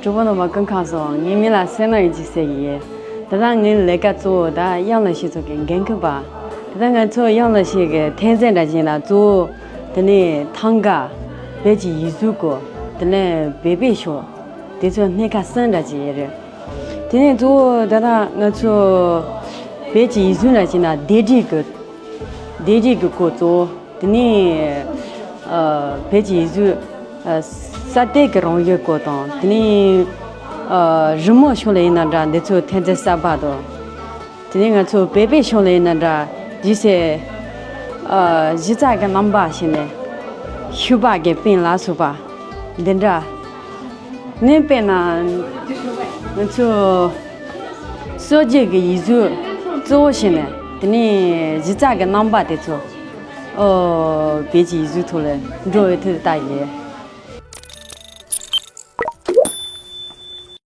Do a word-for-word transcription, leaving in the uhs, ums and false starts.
གྲོགས་པོ་རྣམ་པ་སྐུ་ཁམས་བཟང་། ངའི་མིང་ལ་སེང་ལགས་ཡིན་གཅིག་ཟེར་གྱི་ཡོད། ད་ལྟ་ངའི་ལས་ཀ་གཙོ་བོ་ད་དབྱངས་ལེན་བྱེད་ཚོགས་ཀྱི་འགན་འཁུར་པ། ད་ལྟ་ང་ཚོ་དབྱངས་ལེན་བྱེད་ཀྱི་འཐབ་རྩོད་འདྲ་བྱས་ན་གཙོ་བོ་དེ་ནས་ཐང་ག་བོད་ཀྱི་ཡིག་གཟུགས་སྐོར། དེ་ནས་བོད་པའི་ཕྱོགས། དེ་ཚོ་སྣེ་ཁ་གསུམ་འདྲ་བྱས་ཡོད་རེད། དེ་ནས་གཙོ་བོ་ད་ལྟ་ང་ཚོ་བོད་ཀྱི་ཡིག་གཟུགས་འདྲ་བྱས་ན་ལྡེབས་བྲིས་ཀྱི་ལྡེབས་བྲིས་ཀྱི་སྐོར་གཙོ་བོ། དེ་ནས་ཨ་བོད་ཀྱི་ཡིག་གཟུགས་ཨ་ས་སྟེང་གི་རང་བཞིན་སྐོར་དང་། དེ་ནས་ཨ་རི་མོ་ཕྱོགས་ལ་ཡིན་ན་འདྲ། འདི་ཚོ་འཐབ་རྩོད་གསར་པ་དང་། དེ་ནས་ང་ཚོ་བོད་པའི་ཕྱོགས་ལ་ཡིན་ན་འདྲ། རྗེས་སུ་ཨ་གཞི་རྩ་གི་རྣམ་པ་བྱས་ནས་ཤུ་པ་གི་པིན་ལ་སོགས་པ་འདི་འདྲ། ནས་དཔེར་ན་ང་ཚོ་སྲོལ་རྒྱུན་གྱི་ཡིག་གཟུགས་གཙོ་བོ་བྱས་ནས། དེ་ནས་གཞི་རྩ་གི་རྣམ་པ་དེ་ཚོ་ཨོ་བོད་ཀྱི་ཡིག་གཟུགས་ཐོག་ལ་འགྲོ་བའི་དུས་ལྟ་ཡིན།